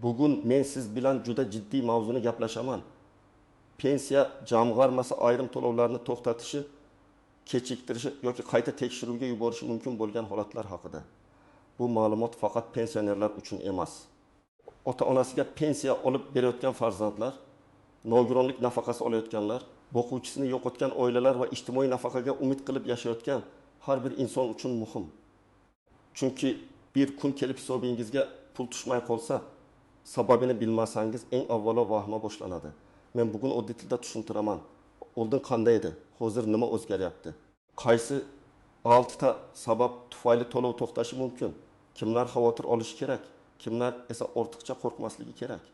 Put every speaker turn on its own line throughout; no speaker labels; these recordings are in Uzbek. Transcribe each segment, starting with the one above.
Bugun men siz bilan juda jiddiy mavzuni gaplashaman. Pensiya jamg'armasi ayrim to'lovlarni to'xtatishi, kechiktirishi yoki qayta tekshiruvga yuborishi mumkin bo'lgan holatlar haqida. Bu ma'lumot faqat pensionerlar uchun emas. Ota-onasiga pensiya olib berayotgan farzandlar, nogironlik nafaqasi olayotganlar, boquvchisini yo'qotgan oilalar va ijtimoiy nafaqaga umid qilib yashayotgan har bir inson uchun muhim. Chunki bir kun kelib hisobingizga pul tushmay qolsa, sababini bilmasangiz eng avvalo vahima boshlanadi. Men bugun oddiy tilda tushuntiraman. Oldin qanday edi? Hozir nima o'zgaryapti? Qaysi 6 ta sabab tufayli to'lov to'xtashi mumkin? Kimlar xavotir olishi kerak? Kimlar esa ortiqcha qo'rqmasligi kerak?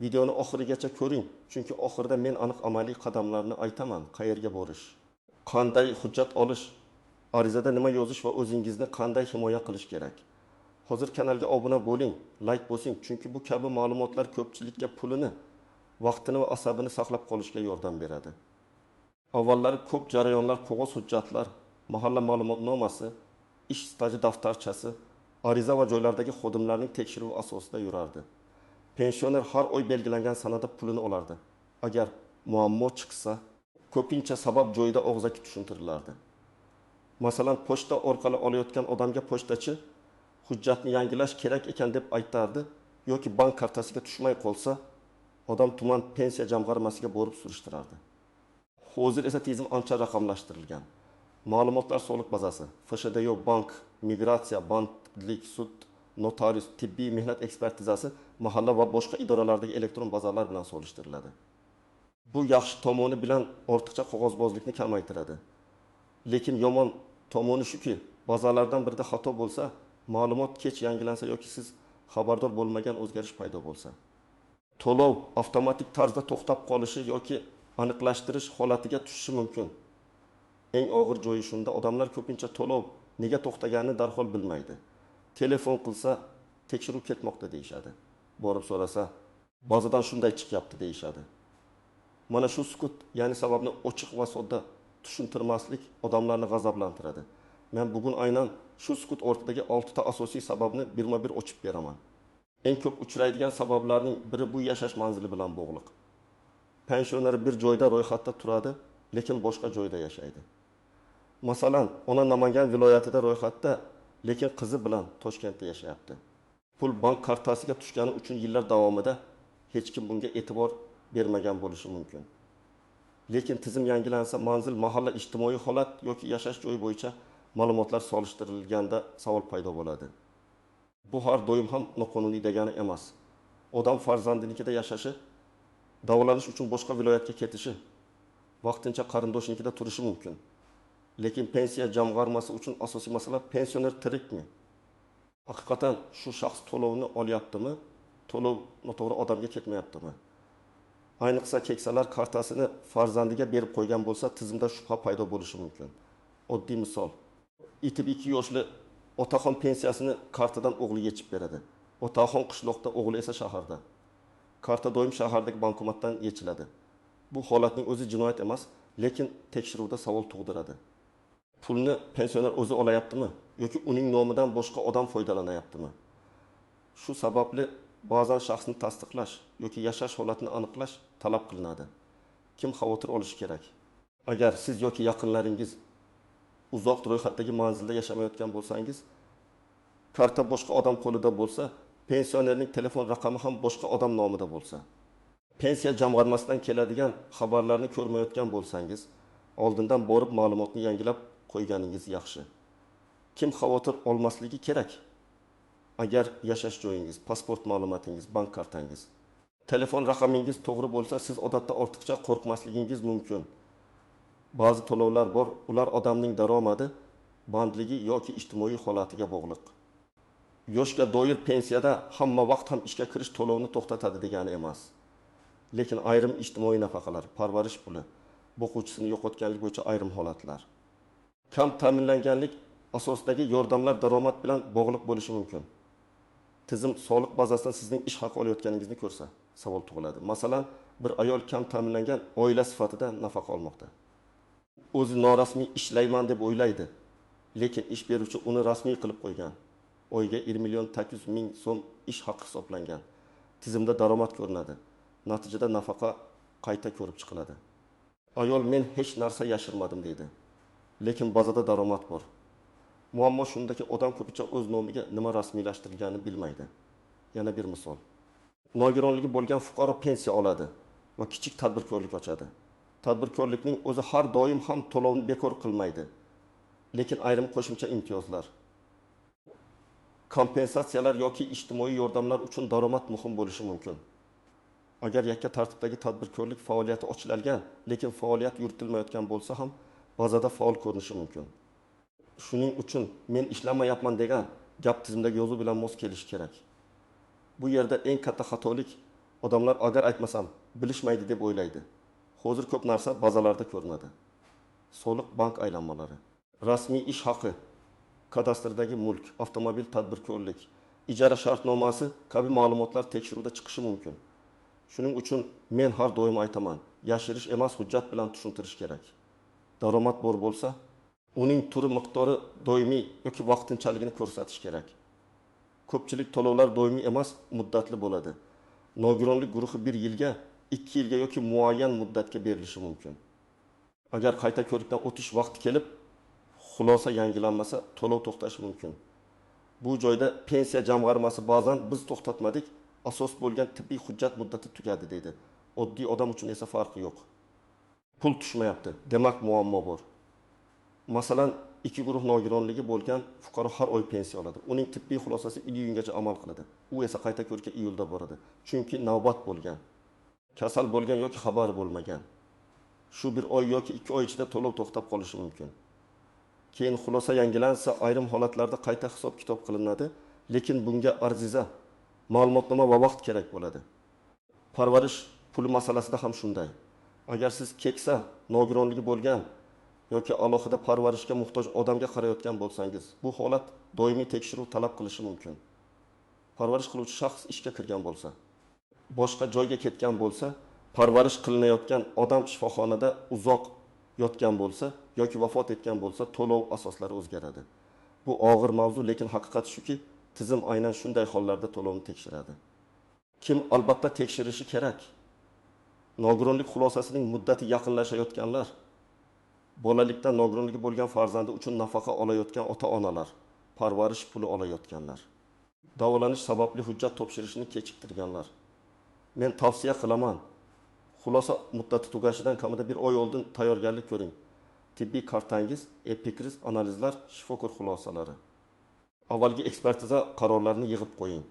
Videoni oxirigacha ko'ring, chunki oxirida men aniq amaliy qadamlarni aytaman, qayerga borish, qanday hujjat olish, arizada nima yozish va o'zingizni qanday himoya qilish kerak. Hozir kanalga obuna bo'ling, like bosing, chunki bu kabi ma'lumotlar ko'pchilikka pulini, vaqtini va asabini saqlab qolishga yordam beradi. Avvallari ko'p jarayonlar qog'oz hujjatlar, mahalla ma'lumotnomasi, ish staji daftarchasi, ariza va joylardagi xodimlarning tekshiruvi asosida yurardi. Pensioner har oy belgilangan sanada pulini olardi. Agar muammo chiqsa, ko'pincha sabab joyida og'zaki tushuntirilardi. Masalan, pochta orqali olayotgan odamga pochtachi hujjatni yangilash kerak ekan deb aytardi yoki bank kartasiga tushmay qolsa, odam tuman pensiya jamg'armasiga borib surishtirardi. Hozir esa tizim ancha raqamlashtirilgan. Ma'lumotlar soliq bazasi, FShDO bank, migratsiya, bandlik, sud, notarius, tibbiy mehnat ekspertizasi, mahalla va boshqa idoralardagi elektron bazalar bilan solishtiriladi. Bu yaxshi tomoni bilan ortiqcha qog'ozbozlikni kamaytiradi. Lekin yomon tomoni shuki, bazalardan birida xato bo'lsa, ma'lumot kech yangilansa yoki siz xabardor bo'lmagan o'zgarish paydo bo'lsa, to'lov avtomatik tarzda to'xtab qolishi yoki aniqlashtirish holatiga tushishi mumkin. Eng og'ir joyi shunda, odamlar ko'pincha to'lov nega to'xtaganini darhol bilmaydi. Telefon qilsa, tekshiruv ketmoqda deyishadi. Borib so'rasa, bazadan shunday chiqyapti deyishadi. Mana shu sukut, ya'ni sababni ochiq va sodda tushuntirmaslik odamlarni g'azablantiradi. Men bugun aynan shu sukut ortidagi 6 ta asosiy sababni birma-bir ochib beraman. Eng ko'p uchraydigan sabablarning biri bu yashash manzili bilan bog'liq. Pensioner bir joyda ro'yxatda turadi, lekin boshqa joyda yashaydi. Masalan, ona Namangan viloyatida ro'yxatda, lekin qizi bilan Toshkentda yashayapti. Pul bank kartasiga tushgani uchun yillar davomida hech kim bunga e'tibor bermagan bo'lishi mumkin. Lekin tizim yangilansa, manzil, mahalla, ijtimoiy holat yoki yashash joyi bo'yicha ma'lumotlar solishtirilganda savol paydo bo'ladi. Bu har doim ham noqonuniy degani emas. Odam farzandinikida yashashi, davolanish uchun boshqa viloyatga ketishi, vaqtincha qarindoshinikida turishi mumkin. Lekin pensiya jamg'armasi uchun asosiy masala pensioner tirikmi? Haqiqatan shu shaxs to'lovni olyaptimi? To'lov noto'g'ri odamga ketmayaptimi? Ayniqsa keksalar kartasini farzandiga berib qo'ygan bo'lsa, tizimda shubha paydo bo'lishi mumkin. Oddiy misol. 72 yoshli otaxon pensiyasini kartadan o'g'li yechib beradi. Otaxon qishloqda, o'g'li esa shaharda. Karta doim shahardagi bankomatdan yechiladi. Bu holatning o'zi jinoyat emas, lekin tekshiruvda savol tug'diradi. Pulni pensioner o'zi olayaptimi yoki uning nomidan boshqa odam foydalanyaptimi? Shu sababli ba'zan shaxsni tasdiqlash yoki yashash holatini aniqlash talab qilinadi. Kim xavotir olishi kerak? Agar siz yoki yaqinlaringiz uzoq ro'yxatdagi manzilda yashamayotgan bo'lsangiz, karta boshqa odam qo'lida bo'lsa, pensionerning telefon raqami ham boshqa odam nomida bo'lsa, pensiya jamg'armasidan keladigan xabarlarni ko'rmayotgan bo'lsangiz, oldindan borib ma'lumotni yangilab qo'yganingiz yaxshi. Kim xavotir olmasligi kerak? Agar yashash joyingiz, pasport ma'lumotingiz, bank kartangiz, telefon raqamingiz to'g'ri bo'lsa, siz odatda ortiqcha qo'rqmasligingiz mumkin. Ba'zi to'lovlar bor, ular odamning daromadi, bandligi yoki ijtimoiy holatiga bog'liq. Yoshga doir pensiyada hamma vaqt ham ishga kirish to'lovni to'xtatadi degani emas. Lekin ayrim ijtimoiy nafaqalar, parvarish puli, boquvchisini yo'qotganlik bo'yicha ayrim holatlar, kam ta'minlanganlik asosidagi yordamlar daromad bilan bog'liq bo'lishi mumkin. Tizim soliq bazasidan sizning ish haqi olayotganingizni ko'rsa, savol tug'iladi. Masalan, bir ayol kam ta'minlangan oila sifatida nafaqa olmoqda. O'zi norasmiy ishlayman deb o'ylaydi, lekin ish beruvchi uni rasmiy qilib qo'ygan. Oyga 1 800 000 so'm ish haqi hisoblangan. Tizimda daromad ko'rinadi. Natijada nafaqa qayta ko'rib chiqiladi. Ayol men hech narsa yashirmadim deydi. Lekin bazada daromad bor. Muammo shundaki, odam ko'pincha o'z nomiga nima rasmiylashtirilganini bilmaydi. Yana bir misol. Nogironligi bo'lgan fuqaro pensiya oladi va kichik tadbirkorlik ochadi. Tadbirkorlikning o'zi har doim ham to'lovni bekor qilmaydi. Lekin ayrim qo'shimcha imtiyozlar, kompensatsiyalar yoki ijtimoiy yordamlar uchun daromad muhim bo'lishi mumkin. Agar yakka tartibdagi tadbirkorlik faoliyati ochilgan, lekin faoliyat yuritilmayotgan bo'lsa ham bazada faol ko'rinishi mumkin. Shuning uchun men ishlamayapman degan gap tizimdagi yozuv bilan mos kelishi kerak. Bu yerda eng katta xatolik odamlar agar aytmasam bilishmaydi deb o'ylaydi. Hozir ko'p narsa bazalarda ko'rinadi. Soliq, bank aylanmalari, rasmiy ish haqi, kadastrdagi mulk, avtomobil, tadbirkorlik, ijara shartnomasi kabi ma'lumotlar tekshiruvda chiqishi mumkin. Shuning uchun men har doim aytaman, yashirish emas, hujjat bilan tushuntirish kerak. Daromad bor bo'lsa, uning turi, miqdori doimiy yoki vaqtinchaligini ko'rsatish kerak. Ko'pchilik to'lovlar doimiy emas, muddatli bo'ladi. Nogironlik guruhi 1 yilga, 2 yilga yoki muayyan muddatga berilishi mumkin. Agar qayta ko'rikdan o'tish vaqti kelib, xulosa yangilanmasa, to'lov to'xtashi mumkin. Bu joyda pensiya jamg'armasi ba'zan biz to'xtatmadik, asos bo'lgan tibbiy hujjat muddati tugadi deydi. Oddiy odam uchun esa farqi yo'q. Pul tushmayapti, demak muammo bor. Masalan, 2 guruh nogironligi bo'lgan fuqaro har oy pensiya oladi. Uning tibbiy xulosasi iyungacha amal qiladi. U esa qayta ko'rikka iyulda boradi. Chunki navbat bo'lgan, kasal bo'lgan yoki xabari bo'lmagan. Shu 1 oy yoki 2 oy ichida to'lov to'xtab qolishi mumkin. Keyin xulosa yangilansa, ayrim holatlarda qayta hisob-kitob qilinadi, lekin bunga ariza, ma'lumotnoma va vaqt kerak bo'ladi. Parvarish puli masalasida ham shunday. Agar siz keksa, nogironligi bo'lgan yoki alohida parvarishga muhtoj odamga qarayotgan bo'lsangiz, bu holat doimiy tekshiruv talab qilishi mumkin. Parvarish qiluvchi shaxs ishga kirgan bo'lsa, boshqa joyga ketgan bo'lsa, parvarish qilinayotgan odam shifoxonada uzoq yotgan bo'lsa yoki vafot etgan bo'lsa, to'lov asoslari o'zgaradi. Bu og'ir mavzu, lekin haqiqat shuki, tizim aynan shunday hollarda to'lovni tekshiradi. Kim albatta tekshirishi kerak? Nogironlik xulosasining muddati yaqinlashayotganlar, bolalikdan nogironligi bo'lgan farzandi uchun nafaqa olayotgan ota-onalar, parvarish puli olayotganlar, davolanish sababli hujjat topshirishni kechiktirganlar. Men tavsiya qilaman, xulosa muddati tugashidan kamida 1 oy oldin tayyorgarlik ko'ring. Tibbiy kartangiz, epikriz analizlar, shifokor xulosalari, avvalgi ekspertiza qarorlarini yig'ib qo'ying.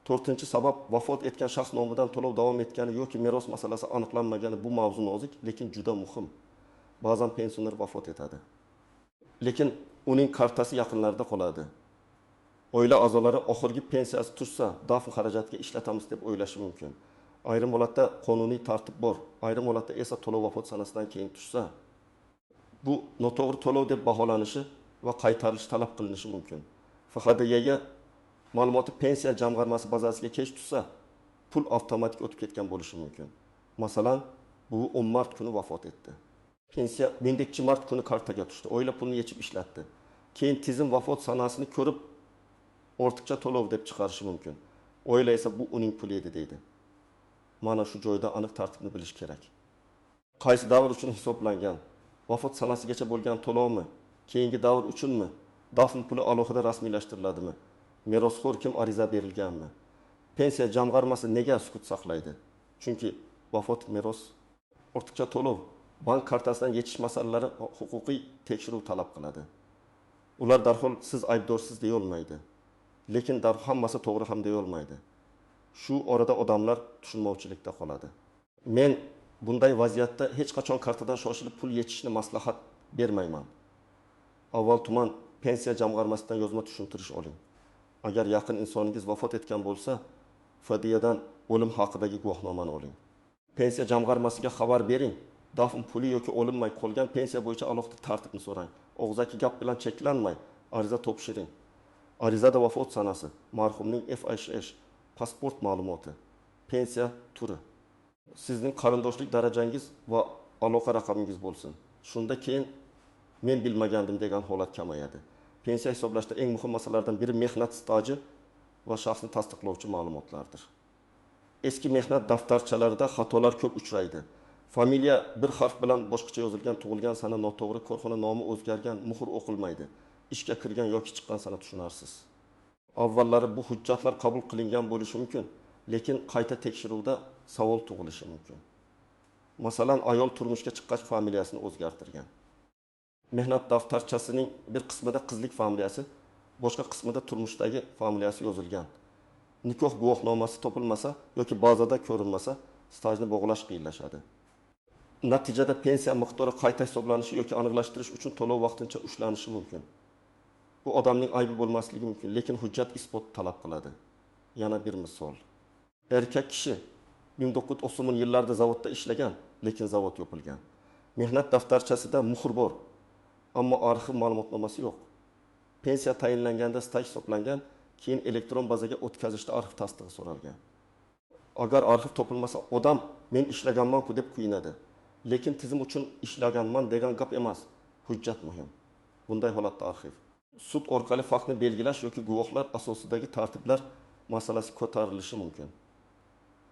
4-sabab vafot etgan shaxs nomidan to'lov davom etgani yoki meros masalasi aniqlanmagani. Bu mavzu nozik, lekin juda muhim. Ba'zan pensioner vafot etadi, lekin uning kartasi yaqinlarida qoladi. Oila a'zolari oxirgi pensiyasi tushsa, dafn xarajatiga ishlatamiz deb o'ylashi mumkin. Ayrim holatda qonuniy tartib bor, ayrim holatda esa to'lov vafot sanasidan keyin tushsa, bu noto'g'ri to'lov deb baholanishi va qaytarilishi talab qilinishi mumkin. FHDYga ma'lumoti pensiya jamg'armasi bazasiga kech tushsa, pul avtomatik o'tib ketgan bo'lishi mumkin. Masalan, bu 10 mart kuni vafot etdi. Pensiya 1 mart kuni kartaga tushdi. Oila pulni yechib ishlatdi. Keyin tizim vafot sanasini ko'rib ortiqcha to'lov deb chiqarishi mumkin. Oila esa bu uning puli edi deydi. Mana shu joyda aniq tartibni bilish kerak. Qaysi davr uchun hisoblangan? Vafot sanasigacha bo'lgan to'lovmi? Keyingi davr uchunmi? Dafn puli alohida rasmiylashtiriladimi? Merosxo'r kim, ariza berilganmi? Pensiya jamg'armasi nega sukut saqlaydi? Chunki vafot, meros, ortiqcha to'lov, bank kartasidan yechish masalalari huquqiy tekshiruv talab qiladi. Ular darhol siz aybdorsiz deya olmaydi. Lekin darhol hammasi to'g'ri ham deya olmaydi. Shu orada odamlar tushunmovchilikda qoladi. Men bunday vaziyatda hech qachon kartadan shoshilib pul yechishni maslahat bermayman. Avval tuman pensiya jamg'armasidan yozma tushuntirish oling. Agar yaqin insoningiz vafot etgan bo'lsa, FDYdan o'lim haqidagi guvohnomani oling. Pensiya jamg'armasiga xabar bering. Dafn puli yoki olinmay qolgan pensiya bo'yicha alohida tartibni so'rang. Og'zaki gap bilan cheklanmay, ariza topshiring. Arizada vafot sanasi, marhumning FHH, pasport ma'lumoti, pensiya turi, sizning qarindoshlik darajangiz va aloqa raqamingiz bo'lsin. Shunda keyin men bilmagandim degan holat kamayadi. Pensiya hisoblashda eng muhim masalalardan biri mehnat staji va shaxsni tasdiqlovchi ma'lumotlardir. Eski mehnat daftarchalarida xatolar ko'p uchraydi. Familiya bir harf bilan boshqacha yozilgan, tug'ilgan sana noto'g'ri, korxona nomi o'zgargan, muhr o'qilmaydi. Ishga kirgan yoki chiqqan sana tushunarsiz. Avvallari bu hujjatlar qabul qilingan bo'lishi mumkin, lekin qayta tekshiruvda savol tug'ilishi mumkin. Masalan, ayol turmushga chiqqach familiyasini o'zgartirgan. Mehnat daftarchasining bir qismida qizlik familiyasi, boshqa qismida turmushdagi familiyasi yozilgan. Nikoh guvohnomasi topilmasa yoki bazada ko'rinmasa, stajni bog'lash qiyinlashadi. Natijada pensiya miqdori qayta hisoblanishi yoki aniqlashtirish uchun to'lov vaqtincha ushlanishi mumkin. Bu odamning aybi bo'lmasligi mumkin, lekin hujjat isbot talab qiladi. Yana bir misol. Erkak kishi 1990 yillarda zavodda ishlagan, lekin zavod yopilgan. Mehnat daftarchasida muhr bor, ammo arxiv ma'lumotnomasi yo'q. Pensiya tayinlanganda staj hisoblangan, keyin elektron bazaga o'tkazishda arxiv tasdig'i so'ralgan. Agar arxiv topilmasa, odam men ishlaganman-ku deb kuyinadi. Lekin tizim uchun ishlaganman degan gap emas, hujjat muhim. Bunday holatda arxiv. Sud orqali faktni belgilash yoki guvohlar asosidagi tartiblar masalasi ko'tarilishi mumkin.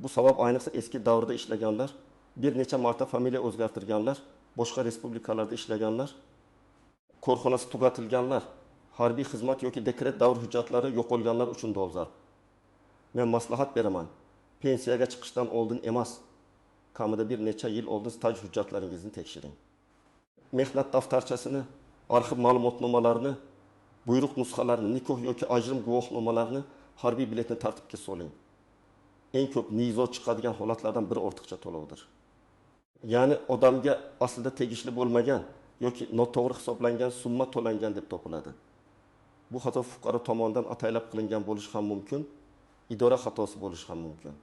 Bu sabab ayniqsa eski davrda ishlaganlar, bir necha marta familiya o'zgartirganlar, boshqa respublikalarda ishlaganlar, korxonasi tugatilganlar, harbiy xizmat yoki dekret davr hujjatlari yo'qolganlar uchun dolzarb. Men maslahat beraman. Pensiyaga chiqishdan oldin emas, kamida bir necha yil oldin staj hujjatlaringizni tekshiring. Mehnat daftarchasini, arxiv ma'lumotnomalarini, buyruq nusxalarini, nikoh yoki ajrim guvohnomalarini, harbiy biletni tartibga soling. Eng ko'p nizo chiqadigan holatlardan biri ortiqcha to'lovdir. Ya'ni odamga aslida tegishli bo'lmagan yoki noto'g'ri hisoblangan summa to'langan deb topiladi. Bu xato fuqaro tomonidan ataylab qilingan bo'lishi ham mumkin, idora xatosi bo'lishi ham mumkin.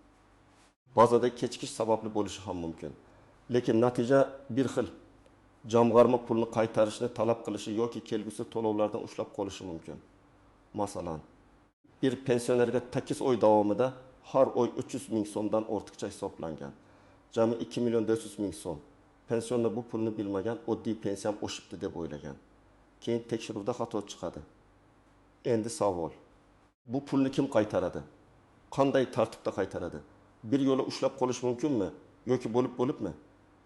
Bazada kechikish sababli bo'lishi ham mumkin. Lekin natija bir xil. Jamg'arma pulni qaytarishni talab qilishi yoki kelgusi to'lovlardan ushlab qolishi mumkin. Masalan, bir pensionerga 8 oy davomida har oy 300 ming so'mdan ortiqcha hisoblangan. Jami 2 million 400 ming so'm. Pensioner bu pulni bilmagan, oddiy pensiyam oshibdi deb o'ylagan. Keyin tekshiruvda xato chiqadi. Endi savol. Bu pulni kim qaytaradi? Qanday tartibda qaytaradi? Bir yo'la ushlab qolish mumkinmi yoki bo'lib-bo'libmi?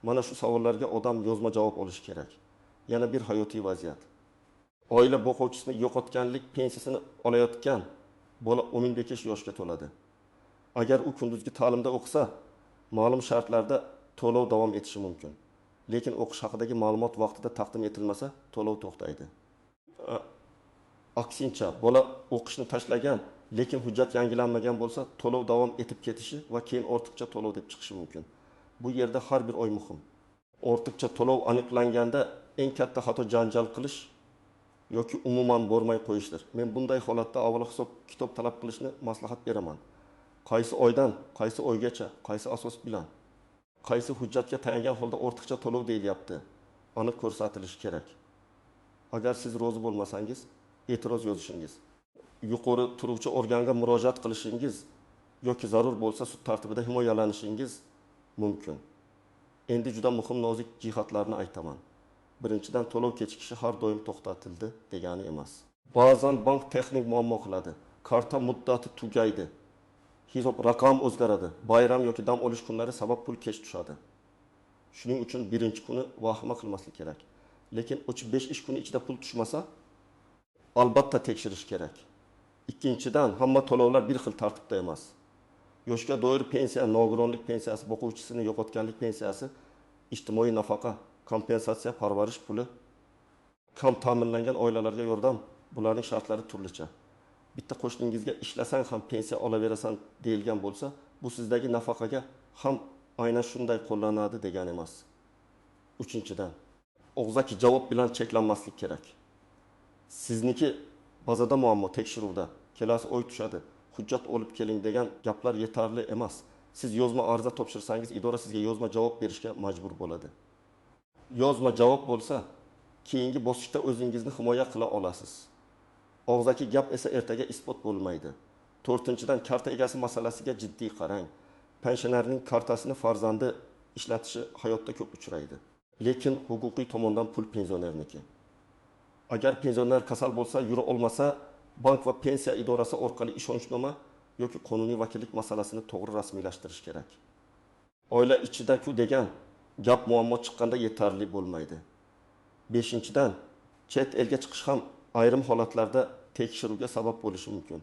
Mana shu savollarga odam yozma javob olishi kerak. Yana bir hayotiy vaziyat. Oila boquvchisini yo'qotganlik pensiyasini olayotgan bola 15 yoshga to'ladi. Agar u kunduzgi ta'limda o'qisa, ma'lum shartlarda to'lov davom etishi mumkin. Lekin o'qish haqidagi ma'lumot vaqtida taqdim etilmasa, to'lov to'xtaydi. Aksincha, bola o'qishni tashlagan, lekin hujjat yangilanmagan bo'lsa, to'lov davom etib ketishi va keyin ortiqcha to'lov deb chiqishi mumkin. Bu yerda har bir oy muhim. Ortiqcha to'lov aniqlanganda eng katta xato janjal qilish yoki umuman bormay qo'yishdir. Men bunday holatda avvalo hisob kitob talab qilishni maslahat beraman. Qaysi oydan, qaysi oygacha, qaysi asos bilan, qaysi hujjatga tayangan holda ortiqcha to'lov deyilyapti, aniq ko'rsatilishi kerak. Agar siz rozi bo'lmasangiz, e'tiroz yozishingiz, yuqori turuvchi organga murojaat qilishingiz yoki zarur bo'lsa sud tartibida himoyalanishingiz mumkin. Endi juda muhim nozik jihatlarni aytaman. Birinchidan, to'lov kechikishi har doim to'xtatildi degani emas. Ba'zan bank texnik muammo qiladi. Karta muddati tugaydi. Hisob raqam o'zgaradi. Bayram yoki dam olish kunlari sabab pul kech tushadi. Shuning uchun birinchi kuni vahima qilmaslik kerak. Lekin 3-5 ish kuni ichida pul tushmasa, albatta tekshirish kerak. Ikkinchidan, hamma to'lovlar bir xil tartibda emas. Yoshga doir pensiya, nogironlik pensiyasi, boquvchisini yo'qotganlik pensiyasi, ijtimoiy nafaqa, kompensatsiya, parvarish puli, kam ta'minlangan oilalarga yordam, bularning shartlari turlicha. Bitta qo'shningizga ishlasang ham pensiya olaverasan deyilgan bo'lsa, bu sizdagi nafaqaga ham aynan shunday qo'llanadi degani emas. Uchinchidan, og'zaki javob bilan cheklanmaslik kerak. Sizniki bazada muammo tekshiruvda, kelasi oy tushadi, hujjat olib keling degan gaplar yetarli emas. Siz yozma ariza topshirsangiz, idora sizga yozma javob berishga majbur bo'ladi. Yozma javob bo'lsa, keyingi bosqichda o'zingizni himoya qila olasiz. Og'zaki gap esa ertaga isbot bo'lmaydi. To'rtinchidan, karta egasi masalasiga jiddiy qarang. Pensionerning kartasini farzandi ishlatishi hayotda ko'p uchraydi. Lekin huquqiy tomondan pul pensionerniki. Agar pensioner kasal bo'lsa, yura olmasa, bank va pensiya idorasi orqali ishonchnoma yoki qonuniy vakillik masalasini to'g'ri rasmiylashtirish kerak. Oila ichida-ku degan gap muammo chiqqanda yetarli bo'lmaydi. Beshinchidan, chet elga chiqish ham ayrim holatlarda tekshiruvga sabab bo'lishi mumkin.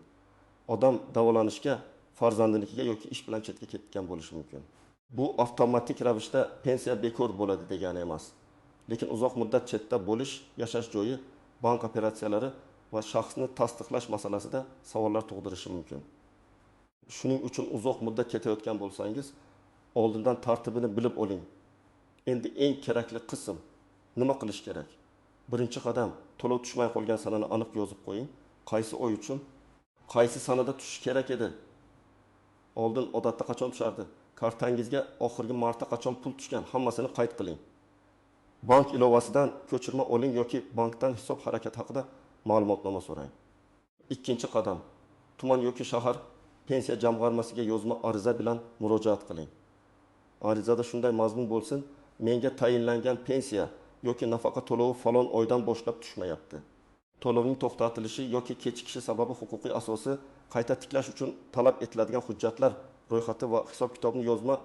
Odam davolanishga, farzandinikiga yoki ish bilan chetga ketgan bo'lishi mumkin. Bu avtomatik ravishda pensiya bekor bo'ladi degani emas. Lekin uzoq muddat chetda bo'lish, yashash joyi, bank operatsiyalari va shaxsni tasdiqlash masalasida savollar tug'dirishi mumkin. Shuning uchun uzoq muddat ketayotgan bo'lsangiz, oldindan tartibini bilib oling. Endi eng kerakli qism, nima qilish kerak? Birinchi qadam, to'lov tushmay qolgan sanani aniq yozib qo'ying. Qaysi oy uchun, qaysi sanada tushishi kerak edi? Oldin odatda qachon tushardi? Kartangizga oxirgi marta qachon pul tushgan? Hammasini qayd qiling. Bank ilovasidan ko'chirma oling yoki bankdan hisob harakati haqida ma'lumotnoma so'rang. Ikkinchi qadam, tuman yoki shahar pensiya jamg'armasiga yozma ariza bilan murojaat qiling. Arizada shunday mazmun bo'lsin: menga tayinlangan pensiya yoki nafaqa to'lovi falon oydan boshlab tushmayapti. To'lovning to'xtatilishi yoki kechikishi sababi, huquqiy asosi, qayta tiklash uchun talab etiladigan hujjatlar ro'yxati va hisob-kitobni yozma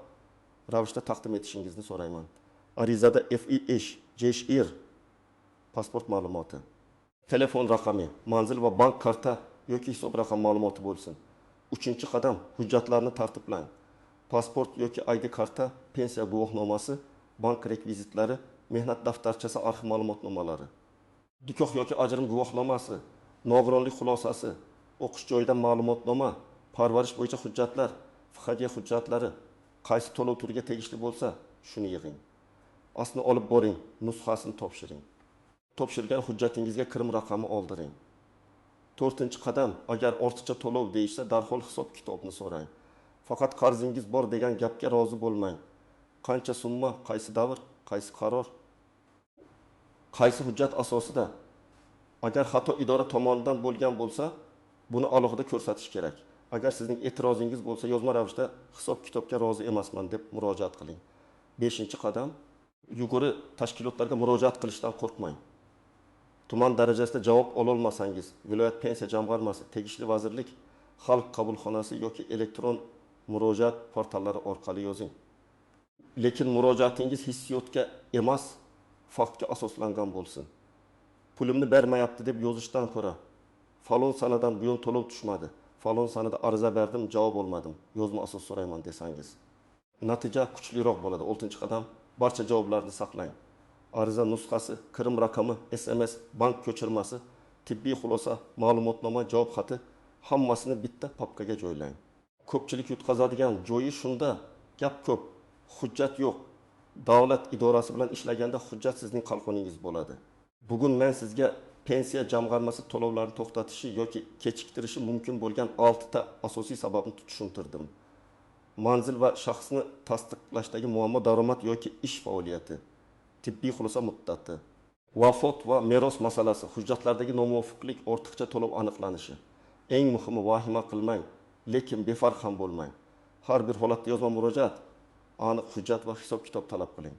ravishda taqdim etishingizni so'rayman. Arizada FIH, JSHR, pasport ma'lumoti, telefon raqami, manzil va bank karta yoki hisob raqam ma'lumoti bo'lsin. Uchinchi qadam, hujjatlarni tartiblang. Pasport yoki ID karta, pensiya guvohnomasi, bank rekvizitlari, mehnat daftarchasi arxiv ma'lumotnomalari, nikoh yoki ajrim guvohnomasi, nogironlik xulosasi, o'qish joyidan ma'lumotnoma, parvarish bo'yicha hujjatlar, FHG hujjatlari, qaysi to'lov turiga tegishli bo'lsa, shuni yig'ing. Aslini olib boring, nusxasini topshiring. Topshirgan hujjatingizga kirim raqami oldiring. To'rtinchi qadam, agar ortiqcha to'lov deyishsa, darhol hisob-kitobni so'rang. Faqat qarzingiz bor degan gapga rozi bo'lmang. Qancha summa, qaysi davr, qaysi qaror, qaysi hujjat asosida? Agar xato idora tomonidan bo'lgan bo'lsa, buni alohida ko'rsatish kerak. Agar sizning e'tirozingiz bo'lsa, yozma ravishda hisob-kitobga rozi emasman deb murojaat qiling. Beshinchi qadam, yuqori tashkilotlarga murojaat qilishdan qo'rqmang. Tuman darajasida javob ololmasangiz, viloyat pensiya jamg'armasi, tegishli vazirlik, xalq qabulxonasi yoki elektron murojaat portallari orqali yozing. Lekin murojaatingiz hissiyotga emas, faktga asoslangan bo'lsin. Pulimni bermayapti deb yozishdan ko'ra, falon sanadan buyon to'lov tushmadi, falon sanada ariza berdim, javob olmadim, yozma asos so'rayman desangiz, natija kuchliroq bo'ladi. Oltinchi qadam, barcha javoblarni saqlang. Ariza nusxasi, kirim raqami, SMS, bank ko'chirmasi, tibbiy xulosa, ma'lumotnoma, javob xati hammasini bitta papkaga joylang. Ko'pchilik yutqazadigan joyi shunda, gap ko'p, hujjat yo'q. Davlat idorasi bilan ishlaganda hujjat sizning qalqoningiz bo'ladi. Bugun men sizga pensiya jamg'armasi to'lovlarini to'xtatishi yoki kechiktirishi mumkin bo'lgan 6 ta asosiy sababni tushuntirdim. Manzil va shaxsni tasdiqlashdagi muammo, daromad yoki ish faoliyati, tibbiy xulosa muddati, vafot va meros masalasi, hujjatlardagi nomuvofiqlik, ortiqcha to'lov aniqlanishi. Eng muhimi, vahima qilmang, lekin befarq ham bo'lmang. Har bir holatda yozma murojaat, aniq hujjat va hisob-kitob talab qiling.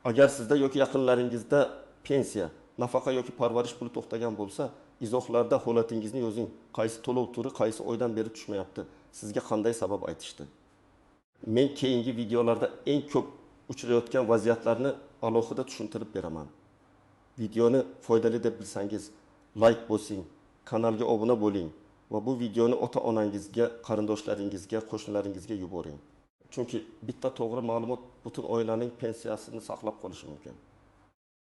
Agar sizda yoki yaqinlaringizda pensiya, nafaqa yoki parvarish puli to'xtagan bo'lsa, izohlarda holatingizni yozing. Qaysi to'lov turi qaysi oydan beri tushmayapti? Sizga qanday sabab aytishdi? Men keyingi videolarda eng ko'p uchrayotgan vaziyatlarni alohida tushuntirib beraman. Videoni foydali deb bilsangiz, like bosing, kanalga obuna bo'ling va bu videoni ota-onangizga, qarindoshlaringizga, qo'shnilaringizga yuboring. Chunki bitta to'g'ri ma'lumot butun oilaning pensiyasini saqlab qolishi mumkin.